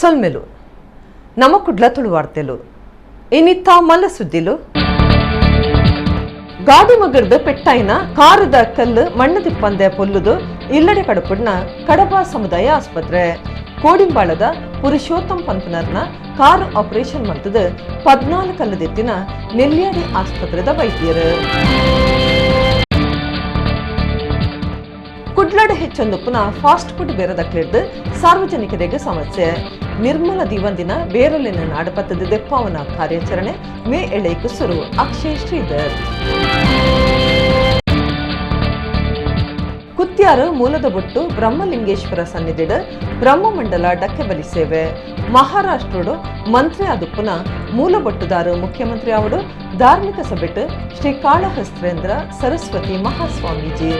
ಸೊಲ್ಮೆಲು ನಮ್ಮ ಕುಡ್ಲ ತುಳುವಾರ್ತೆಲು ಇನಿತ್ತ ಮಲ್ಲ ಸುದ್ದಿಲು. ಗಾಡಿ ಮಗರ್ದ ಪೆಟ್ಟಾಯಿನ ಕಾರದ ಕಲ್ಲು ಮಣ್ಣು ತಿಪ್ಪಂದೆ ಪೊಲ್ಲುದು ಇಲ್ಲಡೆ ಕಡಪುಡ್ನ ಕಡಬ ಸಮುದಾಯ ಆಸ್ಪತ್ರೆ. ಕೋಡಿಂಬಾಳದ ಪುರುಷೋತ್ತಮ್ ಪಂಪನರ್ನ ಕಾರು ಆಪರೇಷನ್ ಮಲ್ತದು 14 ಕಲ್ಲುದೆತ್ತಿನ ನೆಲ್ಯಾಡಿ ಆಸ್ಪತ್ರೆದ ವೈದ್ಯರು. ಕುಡ್ಲಾಡು ಹೆಚ್ಚೊಂದುಪ್ಪುನ ಫಾಸ್ಟ್ ಫುಡ್ ಬೇರದಕ್ಲಿಡ್ದು ಸಾರ್ವಜನಿಕರಿಗೆ ಸಮಸ್ಯೆ. ನಿರ್ಮಲ ದೀವಂದಿನ ಬೇರೊಲಿನ ನಾಡಪತ್ತದ ದೆಪ್ಪಾವನ ಕಾರ್ಯಾಚರಣೆ ಮೇ ಎಳೆಯ್ಕು ಸುರು. ಅಕ್ಷಯ್ ಶ್ರೀಧರ್. ಕುತ್ಯಾರು ಮೂಲದ ಬೊಟ್ಟು ಬ್ರಹ್ಮಲಿಂಗೇಶ್ವರ ಸನ್ನಿಧಿಡು ಬ್ರಹ್ಮಮಂಡಲ ಡಕ್ಕೆಬಲಿ ಸೇವೆ. ಮಹಾರಾಷ್ಟ್ರಡು ಮಂತ್ರಿ ಆದುಪ್ಪುನ ಮೂಲ ಬೊಟ್ಟುದಾರು ಮುಖ್ಯಮಂತ್ರಿ ಅವರು. ಧಾರ್ಮಿಕ ಸಭೆಟ್ ಶ್ರೀ ಕಾಳಹಸ್ತ್ರೇಂದ್ರ ಸರಸ್ವತಿ ಮಹಾಸ್ವಾಮೀಜಿ.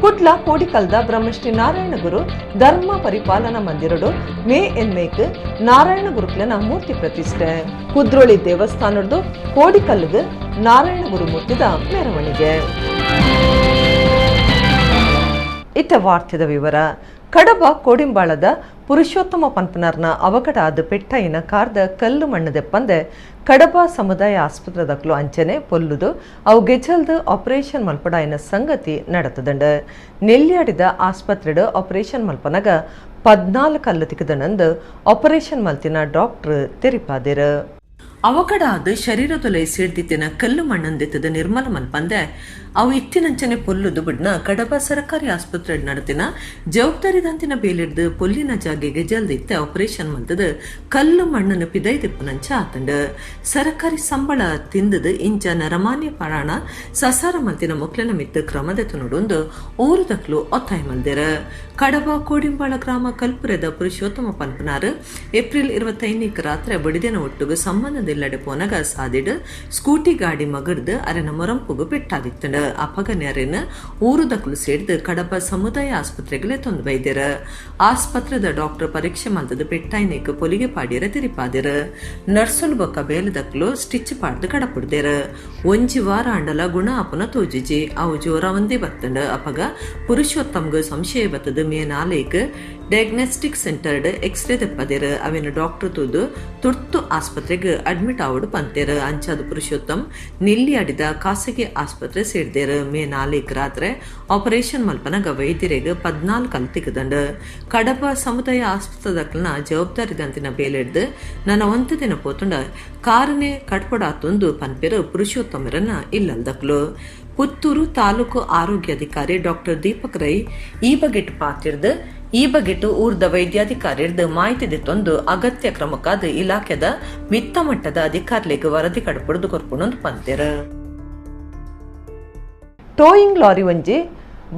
ಕುಡ್ಲ ಕೋಡಿಕಲ್ದ ಬ್ರಹ್ಮಶ್ರೀ ನಾರಾಯಣ ಗುರು ಧರ್ಮ ಪರಿಪಾಲನಾ ಮಂದಿರಡು ಮೇ ಎನ್ಮೇಕ್ ನಾರಾಯಣ ಗುರುಕ್ಲನ ಮೂರ್ತಿ ಪ್ರತಿಷ್ಠೆ. ಕುದ್ರೋಳಿ ದೇವಸ್ಥಾನದ್ದು ಕೋಡಿಕಲ್ಗ್ ನಾರಾಯಣ ಗುರು ಮೂರ್ತಿದ ಮೆರವಣಿಗೆ. ಇತ್ತ ವಾರ್ತೆದ ವಿವರ. ಕಡಬ ಕೋಡಿಂಬಾಳದ ಪುರುಷೋತ್ತಮ ಪನ್ಪನರ್ನ ಅವಘಡ ಆದ್ ಪೆಟ್ಟಾಯಿನ ಕಾರ್ದ ಕಲ್ಲು ಮಣ್ಣು ದೆಪ್ಪಂದೆ ಕಡಬ ಸಮುದಾಯ ಆಸ್ಪತ್ರೆದಕ್ಲು ಅಂಚನೆ ಪೊಲ್ಲುದು ಅವು ಗೆಜಲ್ದು ಆಪರೇಷನ್ ಮಲ್ಪಡಾಯಿನ ಸಂಗತಿ ನಡತದಂಡ. ನೆಲ್ಯಾಡಿದ ಆಸ್ಪತ್ರೆಡ್ ಆಪರೇಷನ್ ಮಲ್ಪನಗ 14 ಕಲ್ಲು ತಿಕ್ಕದನಂದು ಆಪರೇಷನ್ ಮಲ್ತಿನ ಡಾಕ್ಟರ್ ತೆರಿಪಾದಿರು. ಅವಘಡ ಆದ್ ಶರೀರದೊಲೆ ಸೇರ್ದಿತ್ತಿನ ಕಲ್ಲು ಮಣ್ಣಂದಿತ್ತದ ನಿರ್ಮಲ ಮಲ್ಪಂದೆ ಅವು ಇತ್ತಿನಂಚನೆ ಪೊಲ್ಲುದು ಬುಡ್ನ ಕಡಬ ಸರಕಾರಿ ಆಸ್ಪತ್ರೆ ನಡತಿನ ಜವಾಬ್ದಾರಿದಂತಿನ ಬೇಲಿಡ್ದು ಪೊಲ್ಲಿನ ಜಾಗೆಗೆ ಜಲ್ದಿತ್ತ ಆಪರೇಷನ್ ಮಲ್ತದ ಕಲ್ಲು ಮಣ್ಣನ್ನು ಪಿದೈದಿಪ್ಪುನಂಚ ಆತಂಡ. ಸರಕಾರಿ ಸಂಬಳ ತಿಂದದು ಇಂಚ ನರಮಾನ್ಯ ಪರಾಣ ಸಸಾರ ಮಲ್ತಿನ ಮೊಕ್ಲೆನ ಮಿತ್ತು ಕ್ರಮದ ತುನುಡೊಂದು ಊರುದಕ್ಲು ಒತ್ತಾಯ ಮಲ್ದೆರ. ಕಡಬ ಕೋಡಿಂಬಾಳ ಗ್ರಾಮ ಕಲ್ಪುರದ ಪುರುಷೋತ್ತಮ ಪನ್ಪನಾರ್ ಏಪ್ರಿಲ್ 25 ರಾತ್ರಿ ಬಡಿದೆನ ಒಟ್ಟುಗು ಸಂಬಂಧದಿಲ್ಲಡೆ ಪೋನಗ ಸಾದಿಡ್ ಸ್ಕೂಟಿ ಗಾಡಿ ಮಗಡ್ದು ಅರೆನ ಮೊರಂಪುಗು ಪೆಟ್ಟಾದಿತ್ತಂಡ. ಅಪಗನೆ ಅರೆನ ಊರುದಕ್ಲು ಸೇರ್ದು ಕಡಬ ಸಮುದಾಯ ಆಸ್ಪತ್ರೆಗಳೇ ತೊಂದು ಬೈದೆರ. ಆಸ್ಪತ್ರೆದ ಡಾಕ್ಟರ್ ಪರೀಕ್ಷೆ ಮಲ್ತದ ಪೆಟ್ಟಾಯ್ನೇಕ್ ಪೊಲಿಗೆ ಪಾಡಿಯರ ತಿರಿಪಾದೆರ. ನರ್ಸುಲು ಬೊಕ್ಕ ಬೇಲದಕ್ಲು ಸ್ಟಿಚ್ ಪಾಡ್ದು ಕಡಪುಡ್ದೆರ. ಒಂಜಿ ವಾರ ಅಂಡಲ ಗುಣ ಅಪನ ತೋಜಿಜಿ ಅವು ಜೋರ ಒಂದೇ ಬತ್ತಂಡ. ಅಪಗ ಪುರುಷೋತ್ತಮ್ಗ್ ಸಂಶಯ ಬತ್ತದ ಮೇ 4 ಡಯಾಗ್ನೋಸ್ಟಿಕ್ ಸೆಂಟರ್ಡ್ ಎಕ್ಸ್ರೇ ತೆಪ್ಪದೆರ್. ಅವೇನು ಡಾಕ್ಟರ್ ತೂದು ತುರ್ತು ಆಸ್ಪತ್ರೆಗೆ ಅಡ್ಮಿಟ್ ಆವಡು ಪಂತೇರ್. ಅಂಚಾದ ಪುರುಷೋತ್ತಮ್ ನೆಲ್ಲಿಯಾಡಿದ ಖಾಸಗಿ ಆಸ್ಪತ್ರೆ ಸೇರ್ದೇರ್. ಮೇ 4 ರಾತ್ರಿ ಆಪರೇಷನ್ ಮಲ್ಪನಗ ವೈದ್ಯರಿಗೆ 14 ಕಲ್ ತಿಕ್ಕದಂಡ. ಕಡಬ ಸಮುದಾಯ ಆಸ್ಪತ್ರೆದಕ್ಲನ ಜವಾಬ್ದಾರಿದಂತಿನ ಬೇಲೆಡ್ದು ನನ್ನ ಒಂತ ದಿನ ಪೋತುಂಡ ಕಾರನೆ ಕಟ್ಪಡಾತೊಂದು ಪನ್ಪೆರು ಪುರುಷೋತ್ತಮರನ್ನ ಇಲ್ಲಲ್ದಕ್ಲು. ಪುತ್ತೂರು ತಾಲೂಕು ಆರೋಗ್ಯಾಧಿಕಾರಿ ಡಾಕ್ಟರ್ ದೀಪಕ್ ರೈ ಈ ಬಗೆಟ್ ಪಾತಿರ್ದು ಈ ಬಗೆಟು ಊರ್ದ ವೈದ್ಯಾಧಿಕಾರಿರ್ದು ಮಾಹಿತಿ ದಿತ್ತೊಂದು ಅಗತ್ಯ ಕ್ರಮಕ್ಕಾದ ಇಲಾಖೆದ ಮಿತ್ತ ಮಟ್ಟದ ಅಧಿಕಾರಿಗಳಿಗೆ ವರದಿ ಕಡಪುಡ್ದು ಕೊರ್ಪುಣೊಂದು ಪಂತೆರ್. ಟೋಯಿಂಗ್ ಲಾರಿ ಒಂಜಿ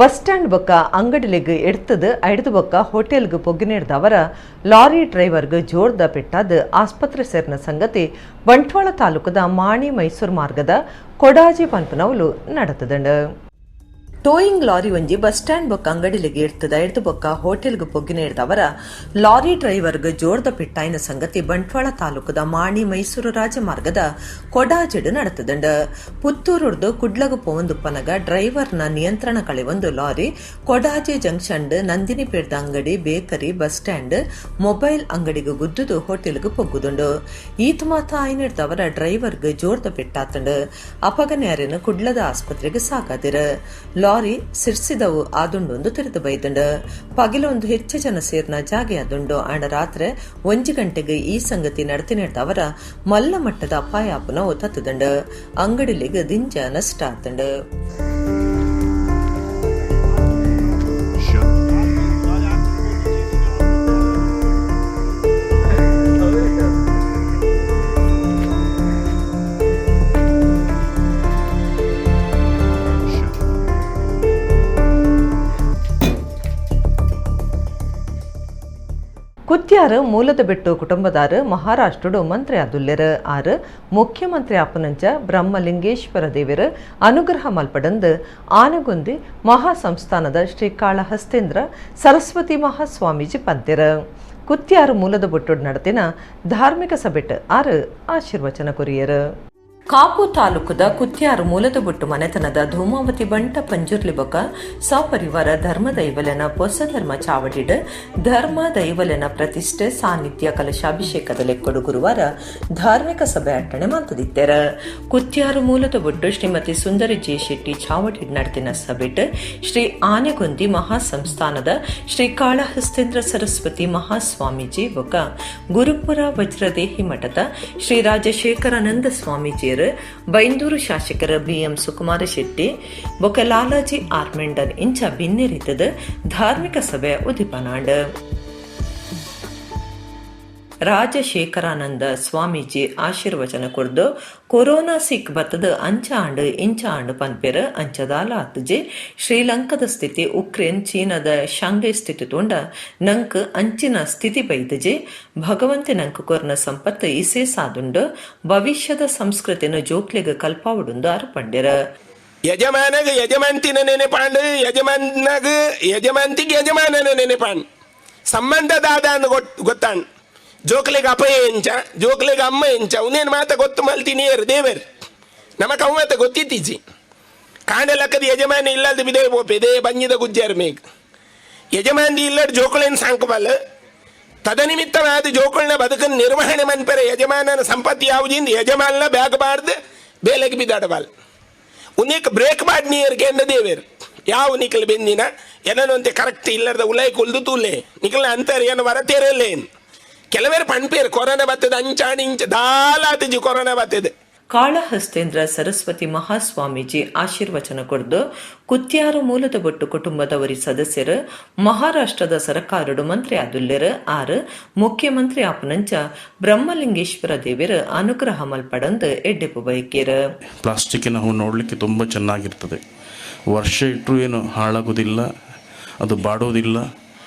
ಬಸ್ ಸ್ಟ್ಯಾಂಡ್ ಬೊಕ್ಕ ಅಂಗಡಿಲೆಗ್ ಎಡ್ತದು ಐಡ್ದು ಬೊಕ್ಕ ಹೋಟೆಲ್ಗ್ ಪೊಗ್ಗಿನೇಡ್ದವರ ಲಾರಿ ಡ್ರೈವರ್ಗ್ ಜೋರ್ದ ಪೆಟ್ಟಾದ್ ಆಸ್ಪತ್ರೆ ಸೇರಿನ ಸಂಗತಿ ಬಂಟ್ವಾಳ ತಾಲೂಕದ ಮಾಣಿ ಮೈಸೂರು ಮಾರ್ಗದ ಕೊಡಾಜಿ ಪನ್ಪನವುಲು ನಡತದಂಡು. ಟೋಯಿಂಗ್ ಲಾರಿ ಒಂಜಿ ಬಸ್ ಸ್ಟ್ಯಾಂಡ್ ಬೊಕ್ಕ ಅಂಗಡಿಲಿಗೆ ಇರ್ತದ ಎಡ್ದು ಬೊಕ್ಕ ಹೋಟೆಲ್ಗ್ ಪೊಗ್ಗಿನೇಡ್ದವರ ಲಾರಿ ಡ್ರೈವರ್ಗ್ ಜೋರ್ದ ಪೆಟ್ಟಾಯಿನ ಸಂಗತಿ ಬಂಟ್ವಾಳ ತಾಲೂಕದ ಮಾಣಿ ಮೈಸೂರು ರಾಜಮಾರ್ಗದ ಕೊಡಾಜಿಡ್ ನಡತದಂಡ. ಪುತ್ತೂರುಡ್ದು ಕುಡ್ಲಗು ಪೋವಂದುಪ್ಪನಗ ಡ್ರೈವರ್ನ ನಿಯಂತ್ರಣ ಕಳೆವೊಂದು ಲಾರಿ ಕೊಡಾಜಿ ಜಂಕ್ಷನ್ ನಂದಿನಿ ಪೇಡ್ದ ಅಂಗಡಿ, ಬೇಕರಿ, ಬಸ್ ಸ್ಟ್ಯಾಂಡ್, ಮೊಬೈಲ್ ಅಂಗಡಿಗೆ ಗುದ್ದುದು ಹೋಟೆಲ್ಗ್ ಪೊಗ್ಗುದುಂಡು. ಈತ ಮಾತ ಆಯ್ನಿಡ್ದವರ ಡ್ರೈವರ್ಗ್ ಜೋರ್ದ ಪೆಟ್ಟಾತಂಡು. ಅಪಗನ್ಯಾರನ್ನು ಕುಡ್ಲದ ಆಸ್ಪತ್ರೆಗೆ ಸಾಕಾದಿರ. ಲಾರಿ ಸಿರ್ಸಿದವು ಆದುಂಡೊಂದು ತೆರೆದು ಬೈದುಂಡು. ಪಗಿಲೊಂದು ಹೆಚ್ಚು ಜನ ಸೇರ್ನ ಜಾಗೆ ಆದುಂಡು. ಆಂಡ ರಾತ್ರಿ 1 ಗಂಟೆಗೆ ಈ ಸಂಗತಿ ನಡತಿನೆಡ್ದವರ ಮಲ್ಲ ಮಟ್ಟದ ಅಪಾಯ ಆಪುನ ತತ್ತುದಂಡು. ಅಂಗಡಿಲಿಗೆ ದಿಂಜ ನಷ್ಟ ಆತಂಡು. ಕುತ್ಯಾರು ಮೂಲದ ಬೆಟ್ಟು ಕುಟುಂಬದಾರು ಮಹಾರಾಷ್ಟ್ರಡು ಮಂತ್ರಿ ಆದುಲ್ಲೆರ್. ಆರು ಮುಖ್ಯಮಂತ್ರಿ ಆಪನಂಚ ಬ್ರಹ್ಮಲಿಂಗೇಶ್ವರ ದೇವರು ಅನುಗ್ರಹ ಮಲ್ಪಡಂದು ಆನಗುಂದಿ ಮಹಾಸಂಸ್ಥಾನದ ಶ್ರೀ ಕಾಳಹಸ್ತೇಂದ್ರ ಸರಸ್ವತಿ ಮಹಾಸ್ವಾಮೀಜಿ ಪಂತೆರ್. ಕುತ್ಯಾರು ಮೂಲದ ಬೊಟ್ಟುಡ್ ನಡತಿನ ಧಾರ್ಮಿಕ ಸಭೆಟ್ ಆರು ಆಶೀರ್ವಚನ ಕೊರಿಯರು. Kapu ತಾಲೂಕುದ ಕುತ್ಯಾರು ಮೂಲದ ಬೊಟ್ಟು ಮನೆತನದ ಧೂಮಾವತಿ ಬಂಟ ಪಂಜುರ್ಲಿ ಬೊಕ ಸಪರಿವಾರ ಧರ್ಮ ದೈವಲೆನ ಪೊಸ ಧರ್ಮ ಚಾವಡಿಡ್ ಧರ್ಮ ದೈವಲೆನ ಪ್ರತಿಷ್ಠೆ ಸಾನ್ನಿಧ್ಯ ಕಲಶಾಭಿಷೇಕದ ಲೆಕ್ಕಡು ಗುರುವಾರ ಧಾರ್ಮಿಕ ಸಭೆ ಅಟ್ಟಣೆ ಮಲ್ತದಿತ್ತೆರ. ಕುತ್ಯಾರು ಮೂಲದ ಬೊಟ್ಟು ಶ್ರೀಮತಿ ಸುಂದರಿ ಜೆ ಶೆಟ್ಟಿ ಚಾವಡಿಡ್ ನಡೆದಿನ ಸಭೆಟ್ ಶ್ರೀ ಆನೆಗೊಂದಿ ಮಹಾಸಂಸ್ಥಾನದ ಶ್ರೀ ಕಾಳಹಸ್ತೇಂದ್ರ ಸರಸ್ವತಿ ಮಹಾಸ್ವಾಮೀಜಿ ಬೊಕ ಗುರುಪುರ ವಜ್ರದೇಹಿ ಮಠದ ಶ್ರೀ ರಾಜಶೇಖರಾನಂದ ಸ್ವಾಮೀಜಿಯರು, ಬೈಂದೂರು ಶಾಸಕರ ಬಿಎಂ ಸುಕುಮಾರ ಶೆಟ್ಟಿ ಬೊಕ ಲಾಲಾಜಿ ಆರ್ ಮೆಂಡನ್ ಇಂಚ ಬಿನ್ನೆರಿತದ ಧಾರ್ಮಿಕ ಸಭೆ ಉದಿಪನಾಂಡ್. ರಾಜಶೇಖರಾನಂದ ಸ್ವಾಮೀಜಿ ಆಶೀರ್ವಚನ ಕೊರ್ದು, ಕೊರೋನಾ ಸಿಕ್ ಬತ್ತದ ಅಂಚ ಆಂಡ್ ಇಂಚ ಆಂಡ್ ಪನ್ಪೆರ್, ಅಂಚದಾಲ ಆತುಜಿ. ಶ್ರೀಲಂಕಾದ ಸ್ಥಿತಿ, ಉಕ್ರೇನ್, ಚೀನಾದ ಶಾಂಘೈ ಸ್ಥಿತಿ ತೂಂಡ ನಂಕ್ ಅಂಚಿನ ಸ್ಥಿತಿ ಬೈದುಜಿ. ಭಗವಂತೆ ನಂಕ್ ಕೊರ್ನ ಸಂಪತ್ತು ಇಸೇ ಸಾದುಂಡು. ಭವಿಷ್ಯದ ಸಂಸ್ಕೃತಿನ ಜೋಕ್ಲೆಗ್ ಕಲ್ಪಾವಡುಂದು ಆರ್ ಪಂಡೆರ್. ಯಜಮಾನಗ ಯಜಮಾನ್ತಿನ ನೆನೆಪಾಂಡ್, ಯಜಮಾನಗ ಯಜಮಾನ್ತಿಗೆ ಯಜಮಾನನ ನೆನೆಪಾಂಡ್. ಸಂಬಂಧ ದಾದ ಗೊತ್ತಾಂಡ್. ಜೋಕ್ಲೆಗ್ ಅಪ್ಪಯ್ಯ ಎಂಚ, ಜೋಕ್ಲೆಗ್ ಅಮ್ಮ ಎಂಚ, ಉನೇನು ಮಾತ ಗೊತ್ತು ಮಲ್ತೀನಿ ದೇವೇರ್. ನಮಕ್ ಅವು ಮಾತ ಗೊತ್ತಿತ್ತೀಚಿ. ಕಾಂಡೆ ಲಕ್ಕದ ಯಜಮಾನ ಇಲ್ಲದ ಬಿದೆ ಪೋಪೆ ಬಂಜಿದ ಗುಜ್ಜಾರ್ ಮೇಗ್. ಯಜಮಾನ್ದಿ ಇಲ್ಲಡ್ ಜೋಕುಳೇನು ಸಾಂಕಬಲ್ಲ. ತದನಿಮಿತ್ತವಾದ ಜೋಕುಳ್ನ ಬದುಕನ್ನು ನಿರ್ವಹಣೆ ಮನ್ಪೆರೆ ಯಜಮಾನನ ಸಂಪತ್ತಿ ಯಾವುದಿಂದ ಯಜಮಾನ ಬ್ಯಾಗ್ ಬಾರ್ದು ಬೇಲೆಗೆ ಬಿದ್ದಾಡಬಾಲ್. ಉನೇಕ್ ಬ್ರೇಕ್ ಮಾಡಿ ನೀರ್ ಕೇಂದ್ರ ದೇವೇರ್ ಯಾವ ನಿಕಲ್ ಬೆಂದಿನ ಏನಂತೆ ಕರೆಕ್ಟ್ ಇಲ್ಲದ ಉಲೈ ಕುಲ್ದು ತೂಲೆ ನಿಕಲ್ ಅಂತಾರೆ ಏನು ವರತೇರಲ್ಲೇನು. ಕೆಲವೇರು ಪಣ್ಪೇರು ಕೊರೋನಾ ಬರ್ತದೆ ಅಂಚಾಣಿ ಇಂಚ ದಾಲಾತಿಜಿ ಕೊರೋನಾ ಬರ್ತದೆ. ಕಾಳಹಸ್ತೇಂದ್ರ ಸರಸ್ವತಿ ಮಹಾಸ್ವಾಮೀಜಿ ಆಶೀರ್ವಚನ ಕೊರ್ದು, ಕುತ್ಯಾರು ಮೂಲದ ಬೊಟ್ಟು ಕುಟುಂಬದವರಿ ಸದಸ್ಯರು ಮಹಾರಾಷ್ಟ್ರದ ಸರಕಾರಡು ಮಂತ್ರಿ ಆದುಲ್ಲೆರ್. ಆರ್ ಮುಖ್ಯಮಂತ್ರಿ ಆಪನಂಚ ಬ್ರಹ್ಮಲಿಂಗೇಶ್ವರ ದೇವಿರ ಅನುಗ್ರಹ ಮಲ್ಪಡಂದು ಎಡ್ಡೆಪು ಬಯಕೇರ್. ಪ್ಲಾಸ್ಟಿಕ್ಕಿನ ಹೂ ನೋಡಲಿಕ್ಕೆ ತುಂಬ ಚೆನ್ನಾಗಿರ್ತದೆ. ವರ್ಷ ಇಟ್ಟರೂ ಏನು ಹಾಳಾಗೋದಿಲ್ಲ, ಅದು ಬಾಡೋದಿಲ್ಲ,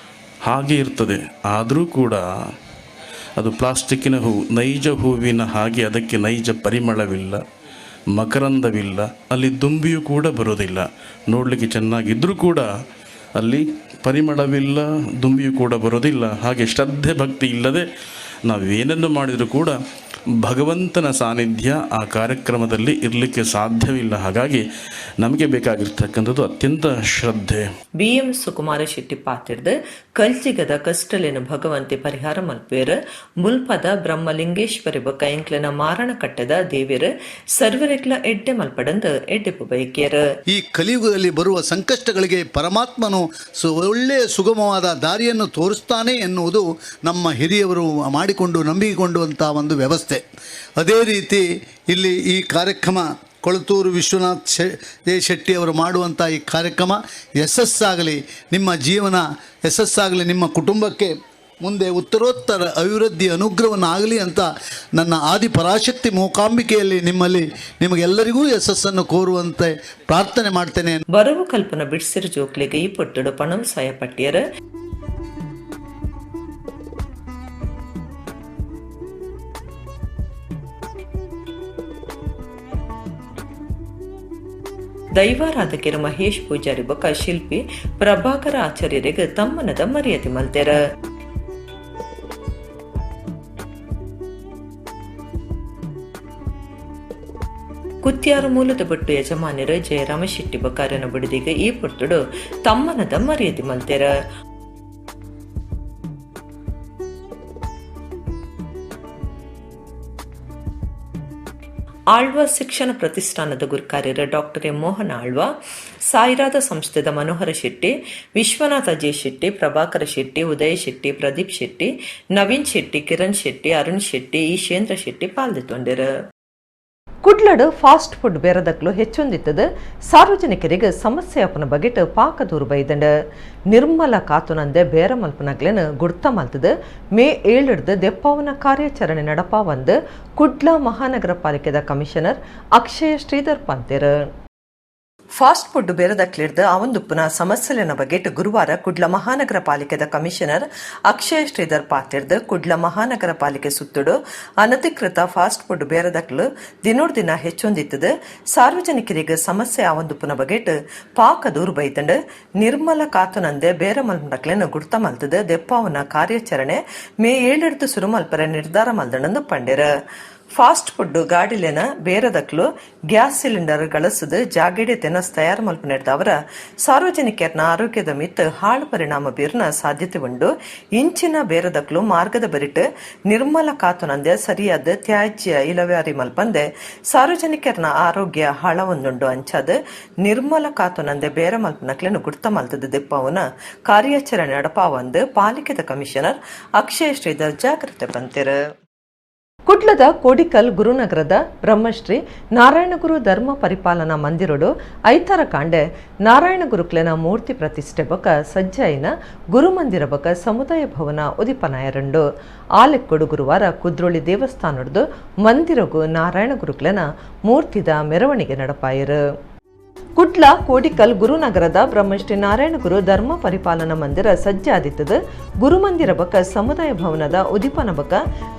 ಹಾಗೆ ಇರ್ತದೆ. ಆದರೂ ಕೂಡ ಅದು ಪ್ಲಾಸ್ಟಿಕ್ಕಿನ ಹೂವು. ನೈಜ ಹೂವಿನ ಹಾಗೆ ಅದಕ್ಕೆ ನೈಜ ಪರಿಮಳವಿಲ್ಲ, ಮಕರಂದವಿಲ್ಲ, ಅಲ್ಲಿ ದುಂಬಿಯೂ ಕೂಡ ಬರೋದಿಲ್ಲ. ನೋಡಲಿಕ್ಕೆ ಚೆನ್ನಾಗಿದ್ದರೂ ಕೂಡ ಅಲ್ಲಿ ಪರಿಮಳವಿಲ್ಲ, ದುಂಬಿಯೂ ಕೂಡ ಬರೋದಿಲ್ಲ. ಹಾಗೆ ಶ್ರದ್ಧೆ ಭಕ್ತಿ ಇಲ್ಲದೆ ನಾವೇನನ್ನು ಮಾಡಿದರೂ ಕೂಡ ಭಗವಂತನ ಸಾನ್ನಿಧ್ಯ ಆ ಕಾರ್ಯಕ್ರಮದಲ್ಲಿ ಇರಲಿಕ್ಕೆ ಸಾಧ್ಯವಿಲ್ಲ. ಹಾಗಾಗಿ ನಮಗೆ ಬೇಕಾಗಿರ್ತಕ್ಕಂಥದ್ದು ಅತ್ಯಂತ ಶ್ರದ್ಧೆ. ಬಿಎಂ ಸುಕುಮಾರ ಶೆಟ್ಟಿ ಪಾತಿರ್ದು, ಕಲ್ಜಿಗದ ಕಷ್ಟಲೇನು ಭಗವಂತೆ ಪರಿಹಾರ ಮಲ್ಪೇರ್. ಮುಲ್ಪದ ಬ್ರಹ್ಮಲಿಂಗೇಶ್ವರಿ ಬೊಕ್ಕ ಎಂಕ್ಲೆನ ಮಾರಣ ಕಟ್ಟದ ದೇವಿರ್ ಸರ್ವರೆಗ್ಲ ಎಡ್ಡೆ ಮಲ್ಪಡಂದು ಎಡ್ಡೆಪು ಬಯಕೇರ್. ಈ ಕಲಿಯುಗದಲ್ಲಿ ಬರುವ ಸಂಕಷ್ಟಗಳಿಗೆ ಪರಮಾತ್ಮನು ಒಳ್ಳೆಯ ಸುಗಮವಾದ ದಾರಿಯನ್ನು ತೋರಿಸ್ತಾನೆ ಎನ್ನುವುದು ನಮ್ಮ ಹಿರಿಯವರು ಮಾಡಿಕೊಂಡು ನಂಬಿಕೊಂಡಂಥ ಒಂದು ವ್ಯವಸ್ಥೆ. ಅದೇ ರೀತಿ ಇಲ್ಲಿ ಈ ಕಾರ್ಯಕ್ರಮ ಕೊಳತೂರು ವಿಶ್ವನಾಥ್ ಜೆ ಶೆಟ್ಟಿ ಅವರು ಮಾಡುವಂಥ ಈ ಕಾರ್ಯಕ್ರಮ ಯಶಸ್ಸಾಗಲಿ, ನಿಮ್ಮ ಜೀವನ ಯಶಸ್ಸಾಗಲಿ, ನಿಮ್ಮ ಕುಟುಂಬಕ್ಕೆ ಮುಂದೆ ಉತ್ತರೋತ್ತರ ಅಭಿವೃದ್ಧಿ ಅನುಗ್ರಹವನ್ನು ಆಗಲಿ ಅಂತ ನನ್ನ ಆದಿ ಪರಾಶಕ್ತಿ ಮೂಕಾಂಬಿಕೆಯಲ್ಲಿ ನಿಮ್ಮಲ್ಲಿ ನಿಮಗೆಲ್ಲರಿಗೂ ಯಶಸ್ಸನ್ನು ಕೋರುವಂತೆ ಪ್ರಾರ್ಥನೆ ಮಾಡ್ತೇನೆ. ಬರವು ಕಲ್ಪನ ಬಿಡ್ಸಿರು ಜೋಕ್ಲೆಗ್ ಈ ಪೊಟ್ಟುಡು ಪಣಂ ಸಾಯ ಪಟ್ಟಿಯರ್. ದೈವಾರಾಧಕರು ಮಹೇಶ್ ಪೂಜಾರಿ ಬೊಕ್ಕ ಶಿಲ್ಪಿ ಪ್ರಭಾಕರ ಆಚಾರ್ಯರಿಗೆ ತಮ್ಮನದ ಮರ್ಯಾದೆ ಮಲ್ತೆರ. ಕುತ್ಯಾರು ಮೂಲದ ಬೊಟ್ಟು ಯಜಮಾನ್ಯರು ಜಯರಾಮ ಶೆಟ್ಟಿ ಬೊಕ್ಕಾರನ ಬುಡಿದಿಗೆ ಈ ಪೊರ್ತುಡು ತಮ್ಮನದ ಮರ್ಯಾದೆ ಮಲ್ತೆರ. ಆಳ್ವ ಶಿಕ್ಷಣ ಪ್ರತಿಷ್ಠಾನದ ಗುರುಕಾರ್ಯರ ಡಾಕ್ಟರ್ ಎಂ ಮೋಹನ್ ಆಳ್ವ, ಸಾಯಿರಾದ ಸಂಸ್ಥೆದ ಮನೋಹರ ಶೆಟ್ಟಿ, ವಿಶ್ವನಾಥ ಜೆ ಶೆಟ್ಟಿ, ಪ್ರಭಾಕರ ಶೆಟ್ಟಿ, ಉದಯ ಶೆಟ್ಟಿ, ಪ್ರದೀಪ್ ಶೆಟ್ಟಿ, ನವೀನ್ ಶೆಟ್ಟಿ, ಕಿರಣ್ ಶೆಟ್ಟಿ, ಅರುಣ್ ಶೆಟ್ಟಿ, ಈಶೇಂದ್ರ ಶೆಟ್ಟಿ ಪಾಲ್ದಿತ್ತೊಂಡೆರು. ಕುಡ್ಲಡು ಫಾಸ್ಟ್ ಫುಡ್ ಬೇರದಕ್ಲು ಹೆಚ್ಚೊಂದಿತ್ತದು ಸಾರ್ವಜನಿಕರಿಗೆ ಸಮಸ್ಯೆ ಅಪನ ಬಗೆಟ್ ಪಾಕ ದೂರು ಬೈದಂಡ. ನಿರ್ಮಲ ಕಾತುನಂದೆ ಬೇರ ಮಲ್ಪನಗ್ಲೆನ್ ಗುರ್ತ ಮಲ್ತದು ಮೇ 7 ದೆಪ್ಪಾವನ ಕಾರ್ಯಾಚರಣೆ ನಡಪಾವಂದು ಕುಡ್ಲ ಮಹಾನಗರ ಪಾಲಿಕೆದ ಕಮಿಷನರ್ ಅಕ್ಷಯ ಶ್ರೀಧರ್ ಪಂತೆರ್. ಫಾಸ್ಟ್ ಫುಡ್ ಬೇರದಕ್ಲಿಡ್ದು ಅವಂದುಪ್ಪುನ ಸಮಸ್ಯೆಲೆನ ಬಗೆಟ್ ಗುರುವಾರ ಕುಡ್ಲ ಮಹಾನಗರ ಪಾಲಿಕೆದ ಕಮಿಷನರ್ ಅಕ್ಷಯ ಶ್ರೀಧರ್ ಪಾತಿರ್ದು, ಕುಡ್ಲ ಮಹಾನಗರ ಪಾಲಿಕೆ ಸುತ್ತುಡು ಅನಧಿಕೃತ ಫಾಸ್ಟ್ ಫುಡ್ ಬೇರದಕ್ಲು ದಿನೋಡ್ ದಿನ ಹೆಚ್ಚೊಂದಿತ್ತದು ಸಾರ್ವಜನಿಕರಿಗೆ ಸಮಸ್ಯೆ ಅವಂದುಪ್ಪುನ ಬಗೆಟ್ ಪಾಕ ದೂರು ಬೈತಂಡು. ನಿರ್ಮಲ ಕಾತುನಂದೆ ಬೇರ ಮಲ್ಮಕ್ಲೆನ್ ಗುರ್ತ ಮಲ್ತದು ದೆಪ್ಪಾವನ ಕಾರ್ಯಾಚರಣೆ ಮೇ 7 ಸುರು ಮಲ್ಪರೆ ನಿರ್ಧಾರ ಮಲ್ದಣಂದು ಪಂಡೆರ್. Fast food ಗಾಡಿಲೆನ ಬೇರದಕ್ಲು gas cylinder ಗಳಸದು ಜಾಗೆಡೆ ತೆನಸ್ ತಯಾರು ಮಲ್ಪುನೆಡ್ದಾವರ ಸಾರ್ವಜನಿಕರ್ನ ಆರೋಗ್ಯದ ಮಿತ್ತ್ ಹಾಳು ಪರಿಣಾಮ ಬೀರ್ನ ಸಾಧ್ಯತೆ ಉಂಡು. ಇಂಚಿನ ಬೇರದಕ್ಲು ಮಾರ್ಗದ ಬರಿಟ್ ನಿರ್ಮಲ ಕಾತುನಂದೆ ಸರಿಯಾದ ತ್ಯಾಜ್ಯ ಇಲವಾರಿ ಮಲ್ಪಂದೆ ಸಾರ್ವಜನಿಕರ್ನ ಆರೋಗ್ಯ ಹಾಳವೊಂದುಂಡು. ಅಂಚಾದ್ ನಿರ್ಮಲ ಕಾತುನಂದೆ ಬೇರ ಮಲ್ಪನಕ್ಲೆನ್ ಗುರ್ತ ಮಲ್ತದ ದೆಪ್ಪವುನ ಕಾರ್ಯಾಚರಣೆ ನಡಪಾವಂದು ಪಾಲಿಕೆದ ಕಮಿಷನರ್ ಅಕ್ಷಯ್ ಶ್ರೀಧರ್ ಜಾಗ್ರತೆ ಪಂತೆರ್. ಕುಡ್ಲದ ಕೋಡಿಕಲ್ ಗುರುನಗರದ ಬ್ರಹ್ಮಶ್ರೀ ನಾರಾಯಣಗುರು ಧರ್ಮ ಪರಿಪಾಲನಾ ಮಂದಿರಡು ಐತಾರ ಕಾಂಡೆ ನಾರಾಯಣ ಗುರುಕ್ಲೆನ ಮೂರ್ತಿ ಪ್ರತಿಷ್ಠೆ ಬೊಕ ಸಜ್ಜಾಯಿನ ಗುರುಮಂದಿರ ಬೊಕ ಸಮುದಾಯ ಭವನ ಉದಿಪನಾಯರಂಡು. ಆಲೆಕ್ಕೊಡು ಗುರುವಾರ ಕುದ್ರೋಳಿ ದೇವಸ್ಥಾನಡ್ದು ಮಂದಿರಗು ನಾರಾಯಣ ಗುರುಕ್ಲೆನ ಮೂರ್ತಿದ ಮೆರವಣಿಗೆ ನಡಪಾಯರು. ಕುಡ್ಲ ಕೋಡಿಕಲ್ ಗುರುನಗರದ ಬ್ರಹ್ಮಶ್ರೀ ನಾರಾಯಣಗುರು ಧರ್ಮ ಪರಿಪಾಲನಾ ಮಂದಿರ ಸಜ್ಜಾದಿತ್ತದ ಗುರುಮಂದಿರ ಬೊಕ ಸಮುದಾಯ ಭವನದ ಉದಿಪನ ಬೊಕ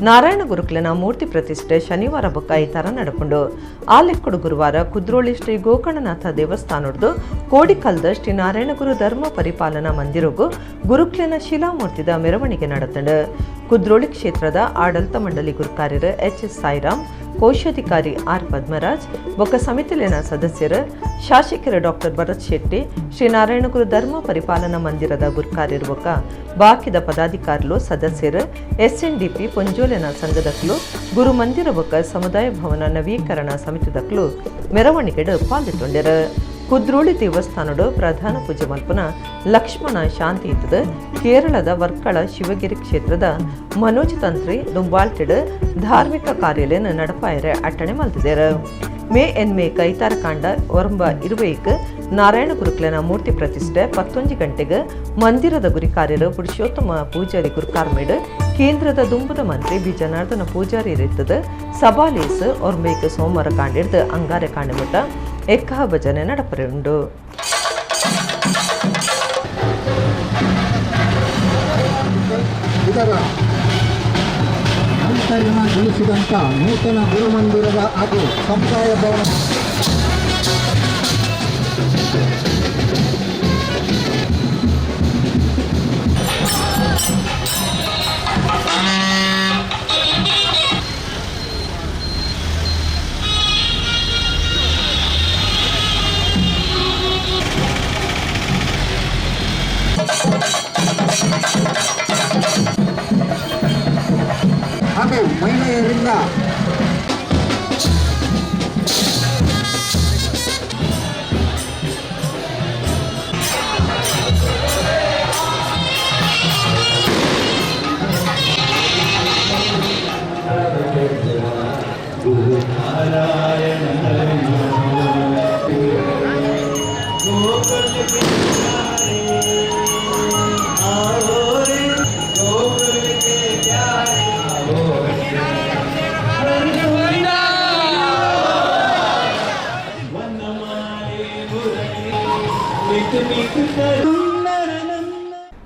ನಾರಾಯಣ ಗುರುಕ್ಲೆನ ಮೂರ್ತಿ ಪ್ರತಿಷ್ಠೆ ಶನಿವಾರ ಬೊಕ ಐತಾರ ನಡಪುಂಡು. ಆಲೆಕ್ಕುಡು ಗುರುವಾರ ಕುದ್ರೋಳಿ ಶ್ರೀ ಗೋಕರ್ಣನಾಥ ದೇವಸ್ಥಾನಡ್ದು ಕೋಡಿಕಲ್ದ ಶ್ರೀ ನಾರಾಯಣಗುರು ಧರ್ಮ ಪರಿಪಾಲನಾ ಮಂದಿರಗು ಗುರುಕ್ಲೆನ ಶಿಲಾಮೂರ್ತಿದ ಮೆರವಣಿಗೆ ನಡತಂಡು. ಕುದ್ರೋಳಿ ಕ್ಷೇತ್ರದ ಆಡಳಿತ ಮಂಡಳಿ ಗುರುಕಾರ್ಯರು ಎಚ್ ಎಸ್ ಸಾಯಿರಾಮ್, ಕೋಶಾಧಿಕಾರಿ ಆರ್ ಪದ್ಮರಾಜ್ ಬೊಕ್ಕ ಸಮಿತಿಲಿನ ಸದಸ್ಯರು, ಶಾಸಕರು ಡಾಕ್ಟರ್ ಭರತ್ ಶೆಟ್ಟಿ, ಶ್ರೀ ನಾರಾಯಣಗುರು ಧರ್ಮ ಪರಿಪಾಲನಾ ಮಂದಿರದ ಗುರುಕಾರ್ಯರು ಬೊಕ್ಕ ಬಾಕಿದ ಪದಾಧಿಕಾರಿಲು, ಸದಸ್ಯರು, ಎಸ್ಎನ್ಡಿಪಿ ಪೊಂಜೋಲೆನ ಸಂಘದಕ್ಲು, ಗುರು ಮಂದಿರ ಬೊಕ್ಕ ಸಮುದಾಯ ಭವನ ನವೀಕರಣ ಸಮಿತಿದಕ್ಲು ಮೆರವಣಿಗೆಡು ಪಾಲ್ಗೊಂಡರು. ಕುದ್ರೋಳಿ ದೇವಸ್ಥಾನಡು ಪ್ರಧಾನ ಪೂಜೆ ಮಲ್ಪುನ ಲಕ್ಷ್ಮಣ ಶಾಂತಿ ಇತ್ತದ ಕೇರಳದ ವರ್ಕಳ ಶಿವಗಿರಿ ಕ್ಷೇತ್ರದ ಮನೋಜ್ ತಂತ್ರಿ ದುಂಬಾಲ್ಟಿಡ್ ಧಾರ್ಮಿಕ ಕಾರ್ಯಾಲಯನ ನಡಪಾಯರೆ ಅಟ್ಟಣೆ ಮಲ್ತಿದ್ದೇರು. ಮೇ ಎನ್ಮೆ ಕೈತಾರ ಕಾಂಡ 9:20 ನಾರಾಯಣ ಗುರುಕ್ಲೆನ ಮೂರ್ತಿ ಪ್ರತಿಷ್ಠೆ 11 ಗಂಟೆಗೆ ಮಂದಿರದ ಗುರಿಕಾರ್ಯರು ಪುರುಷೋತ್ತಮ ಪೂಜಾರಿ ಗುರುಕಾರ್ಮೇಡು ಕೇಂದ್ರದ ದುಂಬುದ ಮಂತ್ರಿ ಬಿ ಜನಾರ್ದನ ಪೂಜಾರಿ ಇರುತ್ತದೆ. ಸಭಾಲೇಸ್ ಒರ್ಂಬೈಕ್ ಸೋಮವಾರ ಕಾಂಡಿಡ್ದು ಅಂಗಾರೆ ಕಾಂಡಮುಟ್ಟ ಎಕ್ಕಹ ಭಜನೆ ನಡಪರೆ ಉಂಡು. ಇದರ ನವೀಕರಣಗೊಳಿಸಿದಂಥ ನೂತನ ಗುರುಮಂದಿರದ ಹಾಗೂ ಸಮುದಾಯ ಭವನ ಹಾಗೂ ಮಹಿಳೆಯರಿಂದ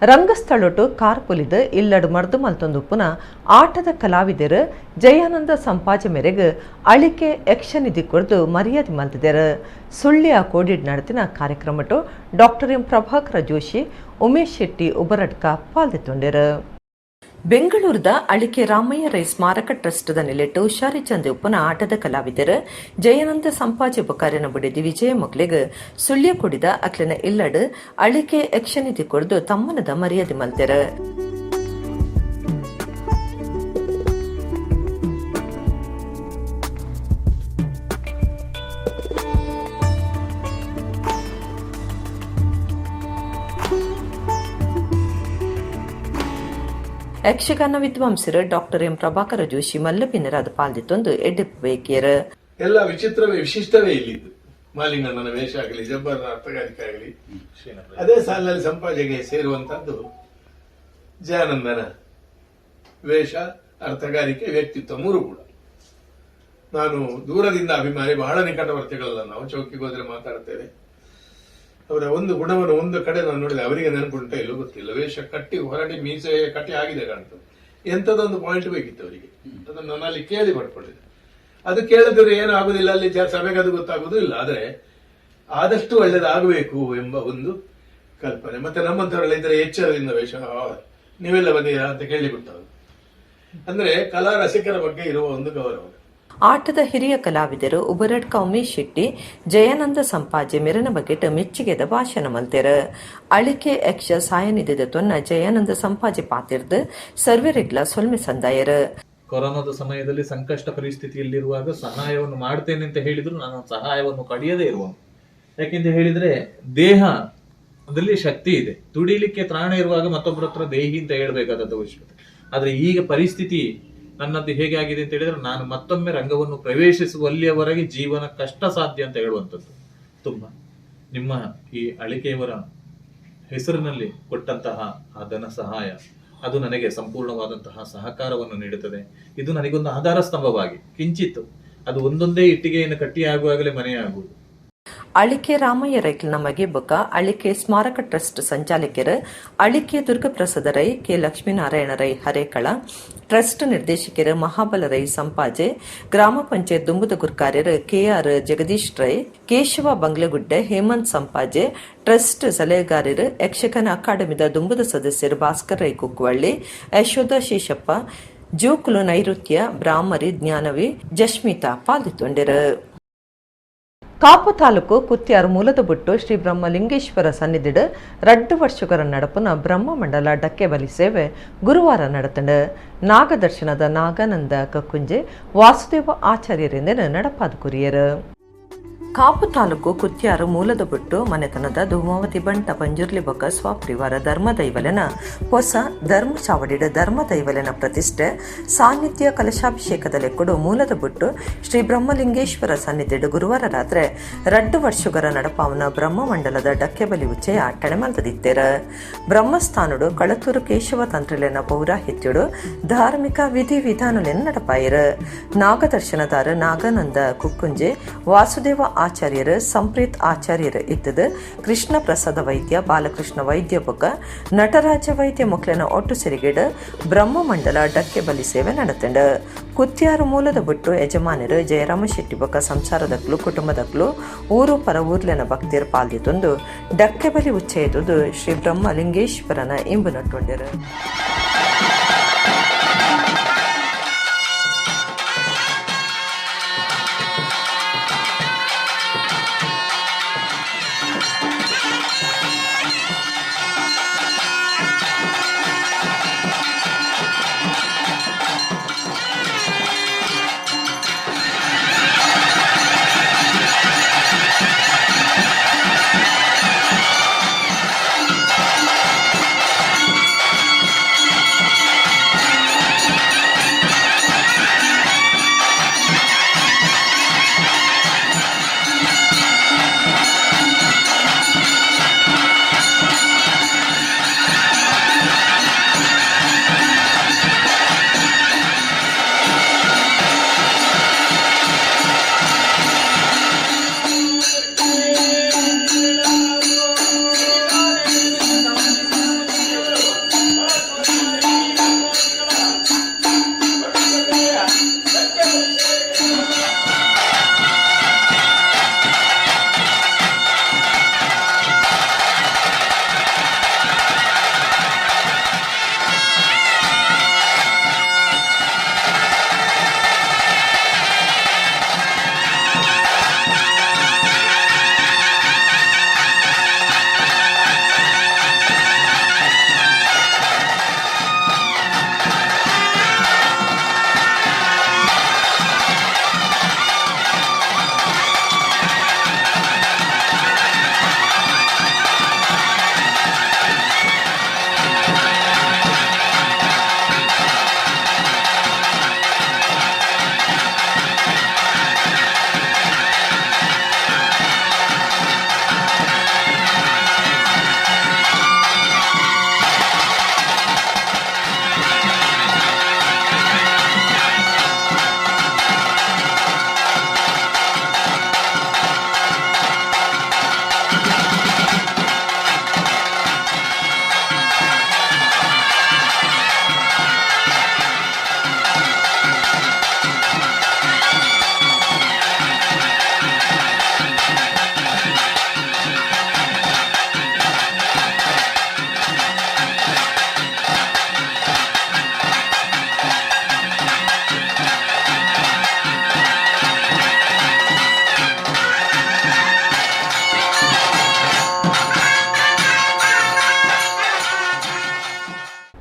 ರಂಗಸ್ಥಳೊಟ್ಟು ಕಾರ್ ಪುಲಿದು ಇಲ್ಲಡು ಮರ್ದು ಮಲ್ತೊಂದುಪ್ಪುನ ಆಟದ ಕಲಾವಿದರು ಜಯಾನಂದ ಸಂಪಾಜ ಮೇರೆಗೆ ಅಳಿಕೆ ಯಕ್ಷನಿಧಿ ಕೊರ್ದು ಮರ್ಯಾದೆ ಮಲ್ತಿದ್ದಾರೆ. ಸುಳ್ಯ ಕೋಡಿಡ್ ನಡೆತಿನ ಕಾರ್ಯಕ್ರಮಟು ಡಾಕ್ಟರ್ ಎಂ ಪ್ರಭಾಕರ ಜೋಶಿ, ಉಮೇಶ್ ಶೆಟ್ಟಿ ಉಬರಡ್ಕ ಪಾಲ್ದಿತ್ತೊಂಡೆರು. ಬೆಂಗಳೂರದ ಅಳಿಕೆ ರಾಮಯ್ಯ ರೈ ಸ್ಮಾರಕ ಟ್ರಸ್ಟ್ದ ನೆಲೆಟ್ಟು ಹುಷಾರಿ ಚಂದೆ ಉಪ್ಪುನ ಆಟದ ಕಲಾವಿದರು ಜಯಾನಂದ ಸಂಪಾಜಿ ಬೊಕಾರಿನ ಬುಡಿದಿ ವಿಜಯ ಮೊಕ್ಲೆಗ್ ಸುಳ್ಯ ಕೊಡಿದ ಅಕ್ಲೆನ ಇಲ್ಲಡು ಅಳಿಕೆ ಯಕ್ಷನಿಧಿ ಕೊರ್ದು ತಮ್ಮನದ ಮರ್ಯಾದೆ ಮಲ್ತೆರು. ಯಕ್ಷಗಾನ ವಿದ್ವಾಂಸರು ಡಾಕ್ಟರ್ ಎಂ ಪ್ರಭಾಕರ ಜೋಶಿ ಮಲ್ಲಪಿನರಾದ ಪಾಲ್ದಿತ್ತೊಂದು ಎಡ್ಡೆಪ್ಪು ಬೇಕಿಯರು. ಎಲ್ಲ ವಿಚಿತ್ರವೇ ವಿಶಿಷ್ಟವೇ ಇಲ್ಲಿದ್ದು. ಮಾಲಿಂಗಣ್ಣನ ವೇಷ ಆಗಲಿ, ಜಬ್ಬರ್ನ ಅರ್ಥಗಾರಿಕೆ ಆಗಲಿ, ಅದೇ ಸಾಲಿನಲ್ಲಿ ಸಂಪಾಜೆಗೆ ಸೇರುವಂತಹದ್ದು ಜಯಾನಂದನ ವೇಷ, ಅರ್ಥಗಾರಿಕೆ, ವ್ಯಕ್ತಿತ್ವ ಮೂರು ಕೂಡ. ನಾನು ದೂರದಿಂದ ಅಭಿಮಾನಿ, ಬಹಳ ನಿಕಟವರ್ತಿಗಳಲ್ಲ ನಾವು, ಚೌಕಿಗೆ ಹೋದ್ರೆ ಮಾತಾಡ್ತೇವೆ. ಅವರ ಒಂದು ಗುಣವನ್ನು ಒಂದು ಕಡೆ ನಾನು ನೋಡಿದೆ, ಅವರಿಗೆ ನೆನಪುಂಟ ಇಲ್ಲೋ ಗೊತ್ತಿಲ್ಲ. ವೇಷ ಕಟ್ಟಿ ಹೊರಡಿ ಮೀಸೆ ಕಟ್ಟಿ ಆಗಿದೆ ಕಾಣ್ತದೆ, ಎಂತದೊಂದು ಪಾಯಿಂಟ್ ಬೇಕಿತ್ತು ಅವರಿಗೆ, ಅದನ್ನು ನಾನು ಅಲ್ಲಿ ಕೇಳಿ ಪಡ್ಕೊಂಡಿದ್ದೆ. ಅದು ಕೇಳಿದ್ರೆ ಏನು ಆಗುದಿಲ್ಲ, ಅಲ್ಲಿ ಸಭೆಗೆ ಅದು ಗೊತ್ತಾಗುದು ಇಲ್ಲ. ಆದ್ರೆ ಆದಷ್ಟು ಒಳ್ಳೇದಾಗಬೇಕು ಎಂಬ ಒಂದು ಕಲ್ಪನೆ. ಮತ್ತೆ ನಮ್ಮಂಥವರೆಲ್ಲ ಇದ್ರೆ ಎಚ್ಚರದಿಂದ ವೇಷ, ನೀವೆಲ್ಲ ಬಂದಿರಾ ಅಂತ ಕೇಳಿ ಗೊತ್ತಾಗುದು. ಅಂದ್ರೆ ಕಲಾ ರಸಿಕರ ಬಗ್ಗೆ ಇರುವ ಒಂದು ಗೌರವ. ಆಟದ ಹಿರಿಯ ಕಲಾವಿದರು ಉಬರಡ್ಕ ಉಮೇಶ್ ಶೆಟ್ಟಿ, ಜಯಾನಂದ ಸಂಪಾಜೆ ಮೆರನ ಬಗೆಟ್ ಮೆಚ್ಚುಗೆದ ಭಾಷಣ ಮಲ್ತೆರ್. ಅಳಿಕೆ ಯಕ್ಷ ಸಾಯನಿಧಿದ ತೊನ್ನ ಜಯಾನಂದ ಸಂಪಾಜೆ ಪಾತಿರ್ದು ಸರ್ವೆರೆಗ್ಲ ಸೊಲ್ಮೆ ಸಂದಾಯರು. ಕೊರೋನಾದ ಸಮಯದಲ್ಲಿ ಸಂಕಷ್ಟ ಪರಿಸ್ಥಿತಿಯಲ್ಲಿರುವಾಗ ಸಹಾಯವನ್ನು ಮಾಡ್ತೇನೆ ಅಂತ ಹೇಳಿದ್ರು, ನಾನು ಸಹಾಯವನ್ನು ಕಡಿಯದೇ ಇರುವನು. ಯಾಕೆಂತ ಹೇಳಿದ್ರೆ ದೇಹದಲ್ಲಿ ಶಕ್ತಿ ಇದೆ, ದುಡಿಲಿಕ್ಕೆ ತ್ರಾಣ ಇರುವಾಗ ಮತ್ತೊಬ್ಬರ ಹತ್ರ ದೇಹಿ ಅಂತ ಹೇಳ್ಬೇಕಾದದ್ದು ಅವಶ್ಯಕತೆ. ಆದ್ರೆ ಈಗ ಪರಿಸ್ಥಿತಿ ನನ್ನದ್ದು ಹೇಗೆ ಆಗಿದೆ ಅಂತ ಹೇಳಿದ್ರೆ, ನಾನು ಮತ್ತೊಮ್ಮೆ ರಂಗವನ್ನು ಪ್ರವೇಶಿಸುವಲ್ಲಿಯವರೆಗೆ ಜೀವನ ಕಷ್ಟ ಸಾಧ್ಯ ಅಂತ ಹೇಳುವಂಥದ್ದು. ತುಂಬಾ ನಿಮ್ಮ ಈ ಅಳಿಕೆಯವರ ಹೆಸರಿನಲ್ಲಿ ಕೊಟ್ಟಂತಹ ಆ ಧನ ಸಹಾಯ ಅದು ನನಗೆ ಸಂಪೂರ್ಣವಾದಂತಹ ಸಹಕಾರವನ್ನು ನೀಡುತ್ತದೆ. ಇದು ನನಗೊಂದು ಆಧಾರ ಸ್ತಂಭವಾಗಿ ಕಿಂಚಿತ್ ಅದು ಒಂದೊಂದೇ ಇಟ್ಟಿಗೆಯನ್ನು ಕಟ್ಟಿಯಾಗುವಾಗಲೇ ಮನೆಯಾಗುವುದು. ಅಳಿಕೆ ರಾಮಯ್ಯ ರೈಕ್ಲಿನ ಮಗೆ ಬೊಕ್ಕ ಅಳಿಕೆ ಸ್ಮಾರಕ ಟ್ರಸ್ಟ್ ಸಂಚಾಲಕರು ಅಳಿಕೆ ದುರ್ಗಪ್ರಸಾದ ರೈ, ಕೆ ಲಕ್ಷ್ಮೀನಾರಾಯಣ ರೈ ಹರೇಕಳ, ಟ್ರಸ್ಟ್ ನಿರ್ದೇಶಕರು ಮಹಾಬಲ ರೈ ಸಂಪಾಜೆ, ಗ್ರಾಮ ಪಂಚಾಯತ್ ದುಂಬುದ ಗುರ್ಕಾರ್ಯರು ಕೆಆರ್ ಜಗದೀಶ್ ರೈ, ಕೇಶವ ಬಂಗ್ಲಗುಡ್ಡೆ, ಹೇಮಂತ್ ಸಂಪಾಜೆ, ಟ್ರಸ್ಟ್ ಸಲಹೆಗಾರರು ಯಕ್ಷಗಾನ ಅಕಾಡೆಮಿದ ದುಂಬುದ ಸದಸ್ಯರು ಭಾಸ್ಕರ್ ರೈ ಕುಕ್ಕುವಳ್ಳಿ, ಯಶೋಧ ಶೇಷಪ್ಪ, ಜೋಕುಲು ನೈಋತ್ಯ, ಬ್ರಾಹ್ಮರಿ ಜ್ಞಾನವಿ, ಜಶ್ಮಿತಾ ಪಾಲ್ಗೊಂಡರು. ಕಾಪು ತಾಲೂಕು ಕುತ್ಯಾರು ಮೂಲದ ಬುಟ್ಟು ಶ್ರೀ ಬ್ರಹ್ಮಲಿಂಗೇಶ್ವರ ಸನ್ನಿಧಿಡು ರಡ್ಡು ವರ್ಷಗರ ನಡಪುನ ಬ್ರಹ್ಮಮಂಡಲ ಡಕ್ಕೆಬಲಿ ಸೇವೆ ಗುರುವಾರ ನಡತಂಡು. ನಾಗದರ್ಶನದ ನಾಗಾನಂದ ಕಕ್ಕುಂಜೆ, ವಾಸುದೇವ ಆಚಾರ್ಯರಿಂದ ನಡಪಾದ ಕುರಿಯರು. ಕಾಪು ತಾಲೂಕು ಕುತ್ಯಾರು ಮೂಲದ ಬುಟ್ಟು ಮನೆತನದ ಧೂಮಾವತಿ ಬಂಟ ಪಂಜುರ್ಲಿ ಬೊಕ್ಕ ಸ್ವಪರಿವಾರ ಧರ್ಮದೈವಲೆನ ಹೊಸ ಧರ್ಮ ಚಾವಡಿಡ ಧರ್ಮದೈವಲೆನ ಪ್ರತಿಷ್ಠೆ ಸಾನ್ನಿಧ್ಯ ಕಲಶಾಭಿಷೇಕದ ಲೆಕ್ಕಡು ಮೂಲದ ಬುಟ್ಟು ಶ್ರೀ ಬ್ರಹ್ಮಲಿಂಗೇಶ್ವರ ಸನ್ನಿಧಿಡು ಗುರುವಾರ ರಾತ್ರಿ ರಡ್ಡು ವರ್ಷಗರ ನಡಪಾವನ ಬ್ರಹ್ಮಮಂಡಲದ ಡಕ್ಕೆಬಲಿ ಉಚ್ಚಯ ಅಟ್ಟಣೆ. ಬ್ರಹ್ಮಸ್ಥಾನುಡು ಕಳತೂರು ಕೇಶವ ತಂತ್ರಿಲೆನ ಪೌರಾಹಿತ್ಯುಡು ಧಾರ್ಮಿಕ ವಿಧಿ ವಿಧಾನಲೆನ ನಡಪಾಯಿರು. ನಾಗದರ್ಶನದಾರ ನಾಗಾನಂದ ಕುಕ್ಕುಂಜೆ, ವಾಸುದೇವ ಆಚಾರ್ಯರು, ಸಂಪ್ರೀತ್ ಆಚಾರ್ಯರು ಇತ್ತದು ಕೃಷ್ಣ ಪ್ರಸಾದ ವೈದ್ಯ, ಬಾಲಕೃಷ್ಣ ವೈದ್ಯ ಬೊಕ್ಕ ನಟರಾಜ ವೈದ್ಯ ಮೊಕ್ಲೆನ ಒಟ್ಟು ಸಿರಿಗೇಡು ಬ್ರಹ್ಮಮಂಡಲ ಡಕ್ಕೆ ಬಲಿ ಸೇವೆ ನಡತಂಡು. ಕುತ್ಯಾರು ಮೂಲದ ಬಿಟ್ಟು ಯಜಮಾನರು ಜಯರಾಮ ಶೆಟ್ಟಿ ಬೊಕ್ಕ ಸಂಸಾರದಕ್ಲು, ಕುಟುಂಬದಕ್ಲು, ಊರು ಪರ ಊರ್ಲೆನ ಭಕ್ತಿಯರು ಪಾಲ್ದಿತ್ತೊಂದು ಡಕ್ಕೆ ಬಲಿ ಉಚ್ಚಯದುದು ಶ್ರೀ ಬ್ರಹ್ಮಲಿಂಗೇಶ್ವರನ ಇಂಬು ನಟ್ಟೊಂಡಿರು.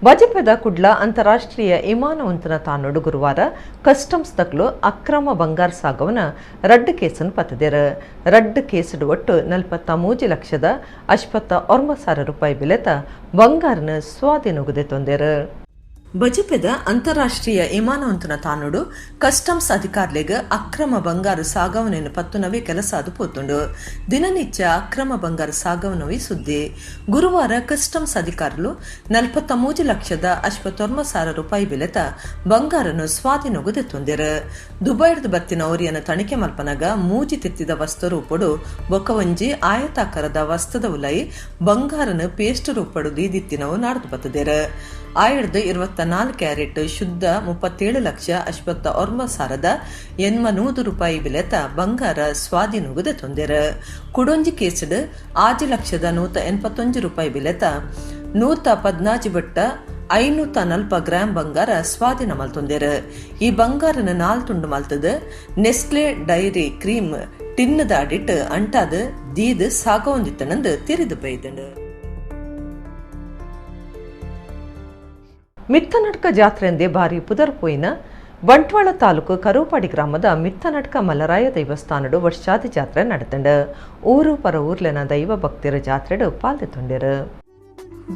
ಬಜಪೆದ ಕುಡ್ಲ ಅಂತಾರಾಷ್ಟ್ರೀಯ ವಿಮಾನ ಉಂತನ ತಾನೋಡು ಗುರುವಾರ ಕಸ್ಟಮ್ಸ್ ದಕ್ಲು ಅಕ್ರಮ ಬಂಗಾರ ಸಾಗವನ ರಡ್ಡು ಕೇಸನ್ನು ಪತ್ತದೇರು. ರಡ್ಡು ಕೇಸುಡು ಒಟ್ಟು 43 ಲಕ್ಷದ 59,000 ರೂಪಾಯಿ ಬೆಲೆತ ಬಂಗಾರನ ಸ್ವಾಧೀನಗುದೆ ತೊಂದೇರು. ಬಜಪೆದ ಅಂತಾರಾಷ್ಟ್ರೀಯ ವಿಮಾನ ಉಂತನ ತಾನೋಡು ಕಸ್ಟಮ್ಸ್ ಅಧಿಕಾರಿಗಳಿಗೆ ಅಕ್ರಮ ಬಂಗಾರ ಸಾಗವನೆಯನ್ನು ಪತ್ತುನವೇ ಕೆಲಸ ಅದು ಪೋತುಂಡು. ದಿನನಿತ್ಯ ಅಕ್ರಮ ಬಂಗಾರ ಸಾಗವನವೇ ಸುದ್ದಿ. ಗುರುವಾರ ಕಸ್ಟಮ್ಸ್ ಅಧಿಕಾರಿಗಳು 43 ಲಕ್ಷದ 59,000 ರೂಪಾಯಿ ಬೆಲೆತ ಬಂಗಾರನ್ನು ಸ್ವಾಧೀನಗುದೆ ತೊಂದಿರು. ದುಬೈರ್ದ ಬತ್ತಿನ ಅವರಿಯನ್ನು ತನಿಖೆ ಮಲ್ಪನಾಗ ಮೂಜಿ ತಿತ್ತಿದ ವಸ್ತು ರೂಪಡು ಬೊಕ್ಕವಂಜಿ ಆಯತಾಕಾರದ ವಸ್ತದ ಉಲೈ ಬಂಗಾರನು ಪೇಸ್ಟ್ ರೂಪಡು ದೀದಿತ್ತಿನವು ನಾಡ್ದು ಬತ್ತದೇರು. 1024 ಕ್ಯಾರೆಟ್ ಶುದ್ಧ 37 ಲಕ್ಷ 59,800 ರೂಪಾಯಿ ಬೆಲೆತ ಬಂಗಾರ ಸ್ವಾಧೀನಗುದೆ ತೊಂದೆರು. ಕುಡೊಂಜಿ ಕೇಸುಡು 5 ಲಕ್ಷದ 181 ರೂಪಾಯಿ ಬೆಲೆತ 114 ಬಟ್ಟ 540 ಗ್ರಾಂ ಬಂಗಾರ ಸ್ವಾಧೀನ ಮಲ್ತೊಂದೆರು. ಈ ಬಂಗಾರನ 4 ತುಂಡು ಮಲ್ತದ ನೆಸ್ಲೆ ಡೈರಿ ಕ್ರೀಮ್ ಟಿನ್ನದ ಅಡಿಟ್ಟು ಅಂಟಾದ ದೀದ್ ಸಾಗವಂದಿತ್ತನಂದು ತಿರಿದು ಬೈದಂಡು. ಮಿತ್ತನಡ್ಕ ಜಾತ್ರೆಂದೇ ಭಾರಿ ಪುದರ್ಪೋಯಿನ ಬಂಟ್ವಾಳ ತಾಲೂಕು ಕರೋಪಾಡಿ ಗ್ರಾಮದ ಮಿತ್ತನಡ್ಕ ಮಲರಾಯ ದೇವಸ್ಥಾನಡು ವರ್ಷಾದಿ ಜಾತ್ರೆ ನಡೆತಂಡು. ಊರು ಪರ ಊರ್ಲೆನ ದೈವ ಭಕ್ತರ ಜಾತ್ರೆಡು ಪಾಲ್ದೆ ತೊಂಡೆರು.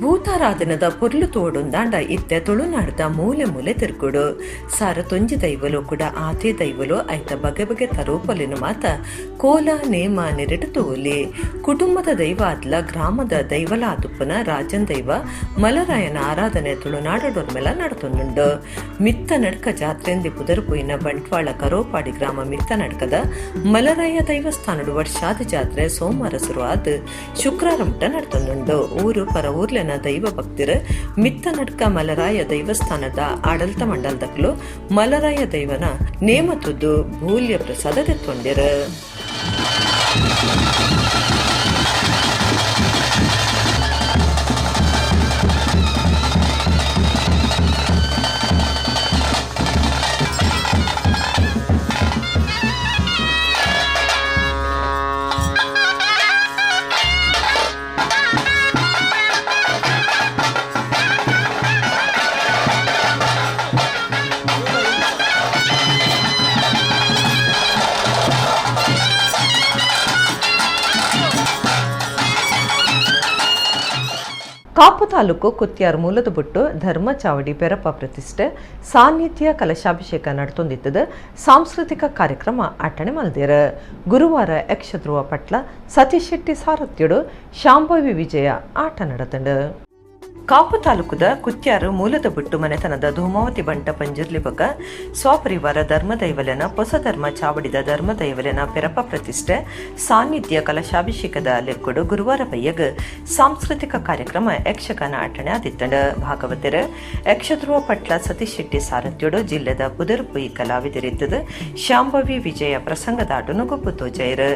ಭೂತಾರಾಧನದ ಪೊರ್ಲು ತೋಡುಂದಾಂಡ ಇತ್ತೆ ತುಳುನಾಡದ ಮೂಲೆ ಮೂಲೆ ತಿರ್ಗುಡು. ಸಾರ ತೊಂಜಿ ದೈವಲು ಕೂಡ ಆತೆ ದೈವಲು ಐತ ಬಗೆ ಬಗೆ ತರೂಪಲಿನ ಮಾತ ಕೋಲ ನೇಮ ನೆರಟು ತೋಲಿ. ಕುಟುಂಬದ ದೈವ ಆದ್ಲ ಗ್ರಾಮದ ದೈವಲ ಆದುಪ್ಪನ ರಾಜನ್ ದೈವ ಮಲರಾಯನ ಆರಾಧನೆ ತುಳುನಾಡೋರ್ಮೆಲ ನಡತೊಂದುಂಡು. ಮಿತ್ತ ನಡ್ಕ ಜಾತ್ರೆಂದಿ ಪುದರ್ಪುಯಿನ ಬಂಟ್ವಾಳ ಕರೋಪಾಡಿ ಗ್ರಾಮ ಮಿತ್ತ ನಡ್ಕದ ಮಲರಾಯ ದೈವಸ್ಥಾನಡು ವರ್ಷಾದಿ ಜಾತ್ರೆ ಸೋಮವಾರ ಶುರುವಾದ ಶುಕ್ರವಾರ ಮುಟ್ಟ ನಡತೊಂದುಂಡು. ಊರು ಪರ ಊರ್ಲೆ ದೈವ ಭಕ್ತರ ಮಿತ್ತನಡ್ಕ ಮಲರಾಯ ದೈವಸ್ಥಾನದ ಆಡಳಿತ ಮಂಡಲದಕ್ಕಲು ಮಲರಾಯ ದೈವನ ನೇಮತದ್ದು ಭೂಲ್ಯ ಪ್ರಸಾದ ತೆತ್ತೊಂಡಿರ. ಕಾಪು ತಾಲೂಕು ಕುತ್ಯಾರ್ ಮೂಲದ ಬುಟ್ಟು ಧರ್ಮ ಚಾವಡಿ ಪೆರಪ ಪ್ರತಿಷ್ಠೆ ಸಾನ್ನಿಧ್ಯ ಕಲಶಾಭಿಷೇಕ ನಡೆತೊಂದಿತ್ತದ ಸಾಂಸ್ಕೃತಿಕ ಕಾರ್ಯಕ್ರಮ ಅಟ್ಟಣೆ ಮಲ್ದೇರ. ಗುರುವಾರ ಯಕ್ಷಧ್ರುವ ಪಟ್ಲ ಸತೀಶ್ ಶೆಟ್ಟಿ ಸಾರಥ್ಯಡು ಶಾಂಭವಿ ವಿಜಯ ಆಟ ನಡೆತಂಡು. ಕಾಪು ತಾಲೂಕುದ ಕುತ್ಯಾರು ಮೂಲದ ಬುಟ್ಟು ಮನೆತನದ ಧೂಮಾವತಿ ಬಂಟ ಪಂಜುರ್ಲಿ ಬಕ ಸ್ವಪರಿವಾರ ಧರ್ಮದೈವಲೆನ ಹೊಸ ಧರ್ಮ ಚಾವಡಿದ ಧರ್ಮದೈವಲೆನ ಪೆರಪ ಪ್ರತಿಷ್ಠೆ ಸಾನ್ನಿಧ್ಯ ಕಲಶಾಭಿಷೇಕದ ಲೆಕ್ಕಡು ಗುರುವಾರ ಬಯ್ಯಗ್ ಸಾಂಸ್ಕೃತಿಕ ಕಾರ್ಯಕ್ರಮ ಯಕ್ಷಗಾನ ಆಟಣೆ ಆದಿತ್ತಂಡ. ಭಾಗವತರ ಯಕ್ಷಧ್ರುವ ಪಟ್ಲ ಸತೀಶ್ ಶೆಟ್ಟಿ ಸಾರಥ್ಯಡು ಜಿಲ್ಲೆದ ಪುದರ್ಪುಯಿ ಕಲಾವಿದರಿದ್ದದ ಶಾಂಭವಿ ವಿಜಯ ಪ್ರಸಂಗದಾಟನು ಗೊಬ್ಬು ತೋಜೈರ್.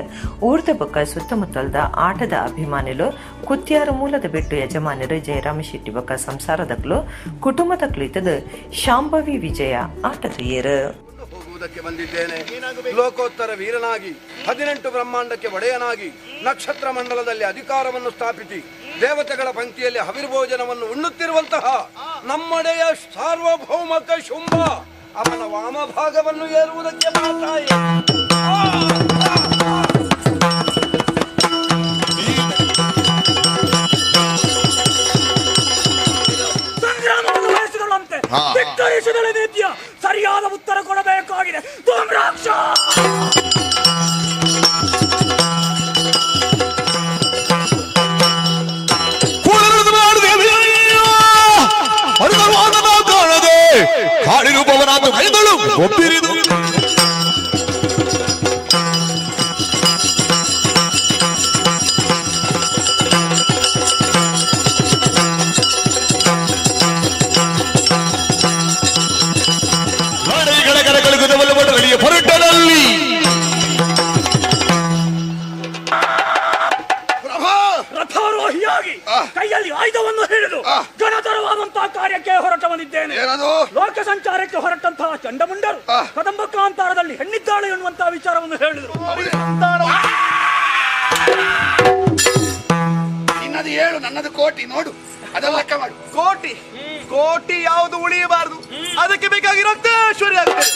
ಊರ್ದ ಬೊಕ್ಕ ಸುತ್ತಮುತ್ತಲದ ಆಟದ ಅಭಿಮಾನಿಲು ಕುತ್ಯಾರು ಮೂಲದ ಬಿಟ್ಟು ಯಜಮಾನರು ಜಯರಾಮ ಶೆಟ್ಟಿ ಬೊಕ್ಕ ಸಂಸಾರದಕ್ಲು ಕುಟುಂಬದಕ್ಲು ಇತ್ತದ ಶಾಂಭವಿ ವಿಜಯ ಆಟದ ಹೋಗುವುದಕ್ಕೆ ಬಂದಿದ್ದೇನೆ. ಲೋಕೋತ್ತರ ವೀರನಾಗಿ 18 ಬ್ರಹ್ಮಾಂಡಕ್ಕೆ ಒಡೆಯನಾಗಿ ನಕ್ಷತ್ರ ಮಂಡಲದಲ್ಲಿ ಅಧಿಕಾರವನ್ನು ಸ್ಥಾಪಿಸಿ ದೇವತೆಗಳ ಪಂಕ್ತಿಯಲ್ಲಿ ಹವಿರ್ಭೋಜನವನ್ನು ಉಣ್ಣುತ್ತಿರುವಂತಹ ನಮ್ಮೊಡೆಯ ಸಾರ್ವಭೌಮಕ ಶುಂಭ ಅವನ ವಾಮಭಾಗವನ್ನು ಏರುವುದಕ್ಕೆ ಮಾತಾಯಿ. ಸರಿಯಾದ ಉತ್ತರ ಕೊಡಬೇಕಾಗಿದೆ. ಕೈಯಲ್ಲಿ ಆಯುಧವನ್ನು ಹಿಡಿದು ಗಣತರವಾದಂತಹ ಕಾರ್ಯಕ್ಕೆ ಹೊರಟ ಬಂದಿದ್ದೇನೆ. ಲೋಕ ಸಂಚಾರಕ್ಕೆ ಹೊರಟಂತಹ ಚಂಡಮುಂಡರು ಕದಂಬ ಕಾಂತಾರದಲ್ಲಿ ಹೆಣ್ಣಿದ್ದಾಳೆ ಎನ್ನುವಂತಹ ವಿಚಾರವನ್ನು ಹೇಳಿದರು. ನಿನ್ನದು 7, ನನ್ನದು ಕೋಟಿ ನೋಡು. ಅದೆಲ್ಲ ಲೆಕ್ಕ ಮಾಡು. ಕೋಟಿ ಕೋಟಿ ಯಾವುದು ಉಳಿಯಬಾರದು, ಅದಕ್ಕೆ ಬೇಕಾಗಿ ರಕ್ತೇಶ್ವರಿ ಆಗ್ತದೆ.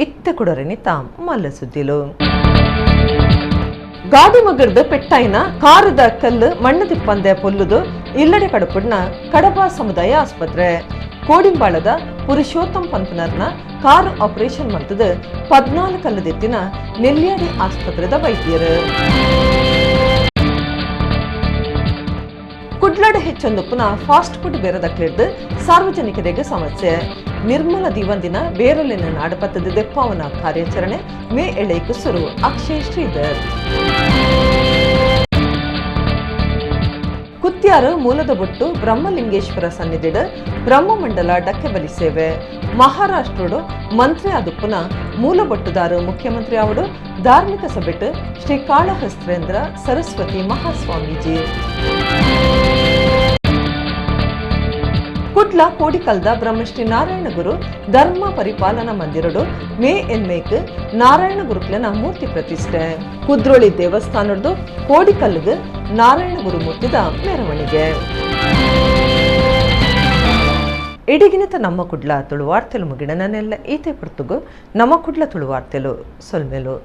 ಇತ್ತ ಕುಡರನಿ ತಾಮ್ ಮಲ್ಲ ಸುದ್ದಿಲು. ಗಾಡಿ ಮಗರ್ದ ಪೆಟ್ಟಾಯಿನ ಕಾರದ ಕಲ್ಲು ಮಣ್ಣು ತಿಪ್ಪಂದೆ ಪೊಲ್ಲುದು ಇಲ್ಲಡೆ ಕಡಪುಡ್ನ ಕಡಬ ಸಮುದಾಯ ಆಸ್ಪತ್ರೆ. ಕೋಡಿಂಬಾಳದ ಪುರುಷೋತ್ತಮ್ ಪಂತನರ್ನ ಕಾರು ಆಪರೇಷನ್ ಮಾಡ್ತದ 14 ಕಲ್ಲುದೆತ್ತಿನ ನೆಲ್ಯಾಡಿ ಆಸ್ಪತ್ರೆದ ವೈದ್ಯರು. ಕುಡ್ಲಾಡು ಹೆಚ್ಚೊಂದು ಪುನಃ ಫಾಸ್ಟ್ ಫುಡ್ ಬೇರೆದಕ್ಲಿಡ್ದು ಸಾರ್ವಜನಿಕರಿಗೆ ಸಮಸ್ಯೆ. ನಿರ್ಮಲ ದಿವಂದಿನ ಬೇರೊಲಿನ ನಾಡಪತ್ತದ ದೆಪ್ಪಾವನ ಕಾರ್ಯಾಚರಣೆ ಮೇ ಎಳೆಕು ಸುರು. ಅಕ್ಷಯ್ ಶ್ರೀಧರ್. ಕುತ್ಯಾರು ಮೂಲದ ಬೊಟ್ಟು ಬ್ರಹ್ಮಲಿಂಗೇಶ್ವರ ಸನ್ನಿಧಿಡ ಬ್ರಹ್ಮಮಂಡಲ ಡಕ್ಕೆಬಲಿ ಸೇವೆ. ಮಹಾರಾಷ್ಟ್ರಡು ಮಂತ್ರಿ ಆದುಪ್ಪುನ ಮೂಲ ಬೊಟ್ಟುದಾರು ಮುಖ್ಯಮಂತ್ರಿ ಅವರು ಧಾರ್ಮಿಕ ಸಭೆಟ್ ಶ್ರೀ ಕಾಳಹಸ್ತ್ರೇಂದ್ರ ಸರಸ್ವತಿ ಮಹಾಸ್ವಾಮೀಜಿ. ಕುಡ್ಲ ಕೋಡಿಕಲ್ದ ಬ್ರಹ್ಮಶ್ರೀ ನಾರಾಯಣ ಗುರು ಧರ್ಮ ಪರಿಪಾಲನಾ ಮಂದಿರಡು ಮೇ ಎನ್ಮೇಕ್ ನಾರಾಯಣ ಗುರುಕ್ಲನ ಮೂರ್ತಿ ಪ್ರತಿಷ್ಠೆ. ಕುದ್ರೋಳಿ ದೇವಸ್ಥಾನದ್ದು ಕೋಡಿಕಲ್ಗ್ ನಾರಾಯಣ ಗುರು ಮೂರ್ತಿದ ಮೆರವಣಿಗೆ. ಇಡಗಿನತ ನಮ್ಮ ಕುಡ್ಲ ತುಳುವಾರ್ತೆಲು ಮುಗಿಡನೆಲ್ಲ ಈತೆ ಪುರ್ತುಗು ನಮ್ಮ ಕುಡ್ಲ ತುಳುವಾರ್ತೆಲು ಸೊಲ್ಮೆಲು.